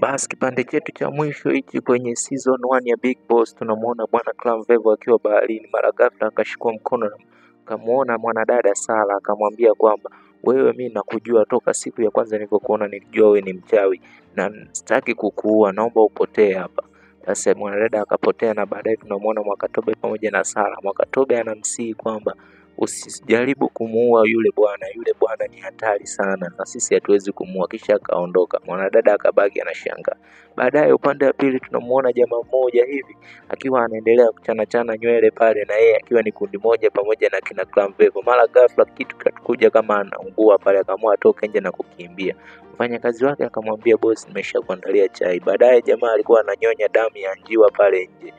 Basi kipande chetu cha mwisho hichi kwenye season 1 ya Big Boss, tunamuona bwana Clamvevo akiwa baharini. Mara ghafla akashikwa mkono na kamuona mwanadada Sara, akamwambia kwamba wewe, mi nakujua toka siku ya kwanza nilivyokuona, nilijua wewe ni mchawi na sitaki kukuua, naomba upotee hapa. Sasa mwanadada akapotea, na baadaye tunamuona Mwakatobe pamoja na Sara. Mwakatobe anamsihi kwamba usijaribu kumuua yule bwana, yule bwana ni hatari sana na sisi hatuwezi kumuua. Kisha akaondoka, mwanadada akabaki anashangaa. Baadaye upande wa pili tunamuona jamaa mmoja hivi akiwa anaendelea kuchana chana nywele pale, na yeye akiwa ni kundi moja pamoja na kina Clamvevo. Mara ghafla kitu kikakuja kama anaungua pale, akaamua atoke nje na kukimbia. Mfanyakazi wake akamwambia, bosi, nimeshakuandalia chai. Baadaye jamaa alikuwa ananyonya damu ya njiwa pale nje.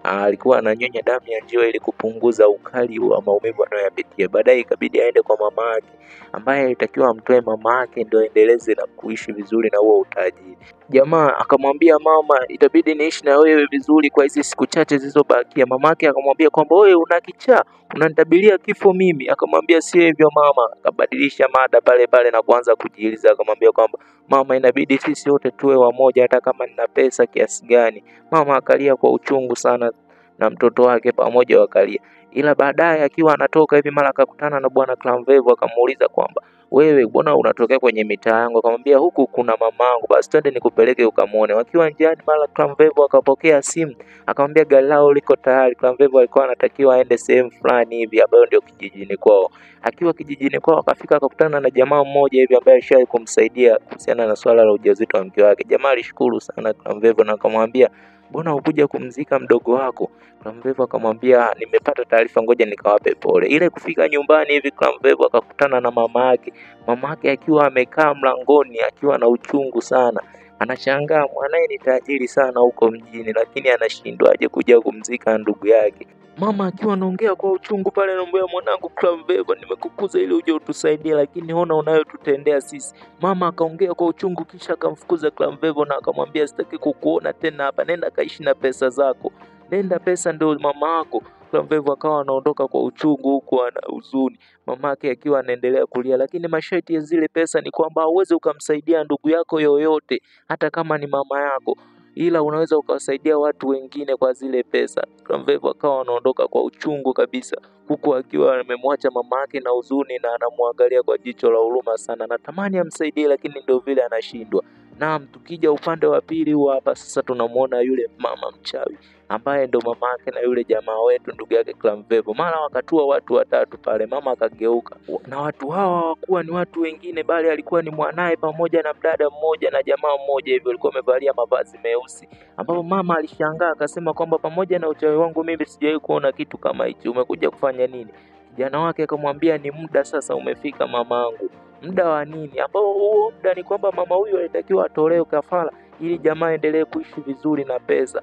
Alikuwa ananyonya damu ya njiwa ili kupunguza ukali wa maumivu anayoyapitia. Baadaye ikabidi aende kwa mama yake ambaye alitakiwa amtoe mama yake ndio aendeleze na kuishi vizuri na huo utajiri. Jamaa akamwambia mama, itabidi niishi na wewe vizuri kwa hizi siku chache zilizobakia. Mama yake akamwambia kwamba wewe una kichaa, unanitabilia kifo mimi. Akamwambia si hivyo mama. Akabadilisha mada pale pale na kuanza kujiuliza, akamwambia kwamba mama, inabidi sisi wote tuwe wamoja hata kama nina pesa kiasi gani. Mama akalia kwa uchungu sana na mtoto wake pamoja wakalia. Ila baadaye akiwa anatoka hivi, mara akakutana na bwana Clamvevo, akamuuliza kwamba wewe mbona unatokea kwenye mitaa yangu? Akamwambia huku kuna mamangu, basi twende nikupeleke ukamuone. Wakiwa njiani, mara Clamvevo akapokea simu, akamwambia gari lao liko tayari. Clamvevo alikuwa anatakiwa aende sehemu fulani hivi ambayo ndio kijijini kwao. Akiwa kijijini kwao akafika akakutana na jamaa mmoja hivi ambaye alishawahi kumsaidia kuhusiana na swala la ujauzito wa mke wake. Jamaa alishukuru sana Clamvevo na akamwambia mbona hukuja kumzika mdogo wako? Clamvevo akamwambia nimepata taarifa, ngoja nikawape pole. Ile kufika nyumbani hivi Clamvevo akakutana na mama yake, mama yake akiwa amekaa mlangoni akiwa na uchungu sana. Anashangaa mwanaye ni tajiri sana huko mjini, lakini anashindwaje kuja kumzika ndugu yake. Mama akiwa anaongea kwa uchungu pale, anamwambia mwanangu Clamvevo, nimekukuza ili uje utusaidie, lakini ona unayotutendea sisi. Mama akaongea kwa uchungu, kisha akamfukuza Clamvevo na akamwambia sitaki kukuona tena hapa, nenda kaishi na pesa zako, nenda, pesa ndio mama yako. Clamvevo akawa anaondoka kwa uchungu huku ana huzuni, mamake akiwa anaendelea kulia, lakini masharti ya zile pesa ni kwamba hauwezi ukamsaidia ndugu yako yoyote, hata kama ni mama yako, ila unaweza ukawasaidia watu wengine kwa zile pesa. Clamvevo akawa anaondoka kwa uchungu kabisa, huku akiwa amemwacha mama yake na huzuni na anamwangalia kwa jicho la huruma sana, anatamani amsaidie, lakini ndio vile anashindwa. Naam, tukija upande wa pili huu hapa sasa tunamuona yule mama mchawi ambaye ndo mama yake na yule jamaa wetu ndugu yake Clamvevo. Mara wakatua watu watatu pale, mama akageuka, na watu hawa hawakuwa ni watu wengine, bali alikuwa ni mwanaye pamoja na mdada mmoja na jamaa mmoja hivyo, walikuwa wamevalia mavazi meusi, ambapo mama alishangaa akasema kwamba pamoja na uchawi wangu mimi sijawahi kuona kitu kama hichi, umekuja kufanya nini? Kijana wake akamwambia ni muda sasa umefika mamangu. Muda wa nini? Ambao huo muda ni kwamba mama huyu alitakiwa atolewe kafara ili jamaa aendelee kuishi vizuri na pesa.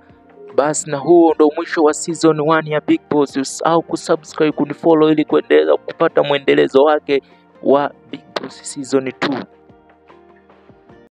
Basi na huo ndo mwisho wa season 1 ya Big Boss. Usisahau kusubscribe, kunifollow ili kuendelea kupata mwendelezo wake wa Big Boss season 2.